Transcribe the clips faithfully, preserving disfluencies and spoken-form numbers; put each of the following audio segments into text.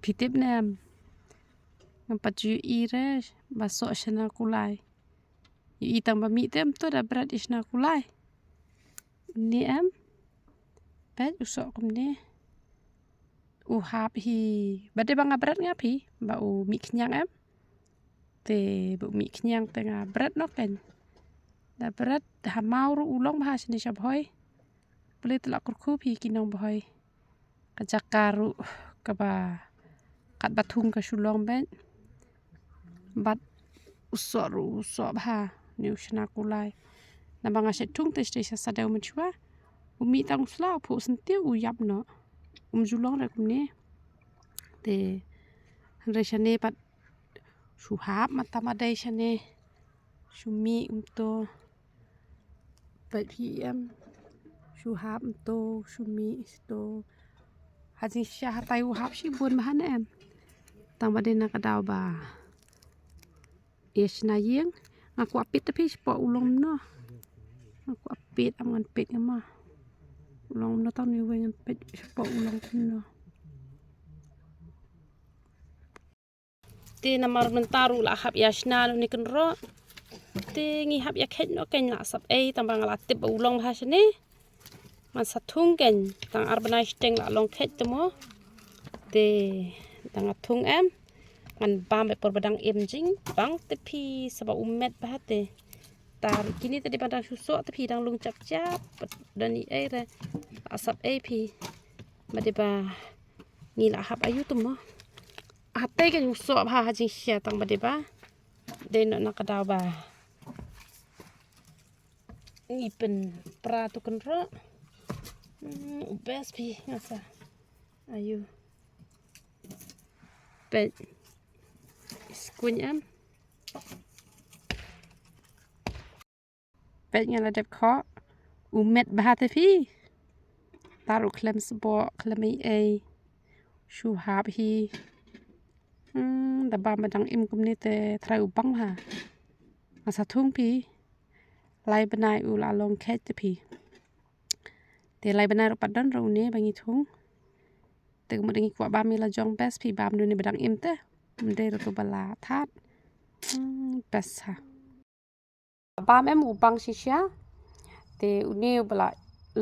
Phi tip ne em? Ngam pat ju ïohi re ba soh shna kulai. Ïohi tang ba mih te em to da bret ïa shna kulai. Ni em? Peit u soh kumne. U hap hi. Ba dei ba nga bret nga phi ba u mih khñiang em. Te ba u mih khñiang te nga bret noh kein. Da bret ha maw ruh u long bha shane sha Bhoi. Pule te la kyrkhu phi ki nong Bhoi. Ka jaka ruh kaba katba thung ka shu long beit. Bad u soh ruh u soh bha ne u shna kulai. Naba nga shet thung te sdei sha sadew mynshuwa. U mih tang u sla u phuh syntiew u ïap noh. Um ju long re kumne. Te hynrei shane pat shu hap mata ma dei shane. Shu mih um to. Peit phi em. Shu hap um to, shu mih to. Ha jingshisha hatai u hap shibun bha ne em. Tang ba dei na ka daw ba ïa shna ïing. Nga kwah peit te phi shapoh u long kumno. Nga kwah peit am ngan peit nga ma. U long kumno tang ne wei ngan peit shapoh u long kumno. Te namar mynta ruh la hap ïa shna noh ne kynroh. Te ngi hap ïa kheit noh kein la sap ei tang ba nga la tip ba u long bha shane. Man sa thung kein tang ar bnai shiteng la long kheit te mo. Te tang nga thung em. Ngan bam beit por ba dang im jing bang te phi sa ba u met bha te. Tar kine te dei ba dang shu soh te phi dang lung chap chap. Don i ei re. La sap ei phi. Ba dei ba ngi la hap ayu te mo. Hatei kein u soh bha ha jingshisha tang ba dei ba. Dei noh na ka daw ba ngi pynpra tu kynroh. Hmm, u best phi nga sa. Ayu. Peit. Skuñ em. Peit nga la dep khoh. U met bha te phi. Tar u khlem sboh, khlem ei ei. Shu hap hi. Hmm, da bam ba dang im kumne te trai u bang ha. Nga sa thung phi. Lai bnai u la long kheit te phi. Te lai bnai ruh pat don ruh une ba ngi thung. Te kumno da ngi kwah bam ïa la jong best phi bam dune ba dang im te. Um dei ruh tu ba la that. Hmm, best ha. Bam em u bang shisha. Te une u ba la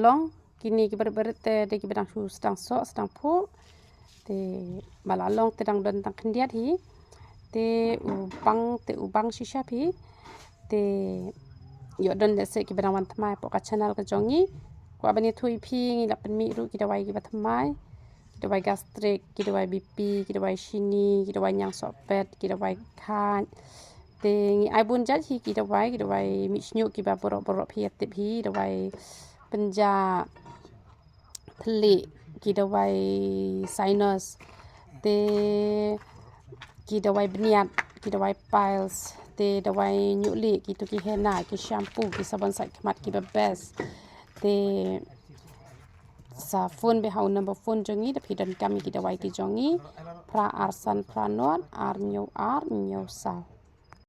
long kine ki barit barit te dei ki ba dang shu sdang soh sdang phuh. Te ba la long te dang don tang khyndiat hi. Te u bang te u bang shisha phi. Te ïoh don lehse ki ba dang wan thymmai hapoh ka channel ka jong ngi. Kwah ban ïathuh ïa phi ngi la pynmih ruh ki dawai ki ba thymmai. Ki dawai gastric, ki dawai B P, ki dawai shini, ki dawai ñiang sohpet, ki dawai khait. Te ngi ai bun jait hi ki dawai, ki dawai mih shñiuh ki ba baroh baroh phi ïa tip hi, dawai pynjah thylliej, ki dawai sinus, te ki dawai bniat, ki dawai piles, te dawai ñiuh lieh, ki tu ki henna, ki shampoo, ki sabon sait khmat ki ba best. Te sa phone beit ha u number phone jong ngi, da phi donkam ïa ki dawai ki jong ngi, phra ar san phra nod, ar hynñiew ar hynñiew saw.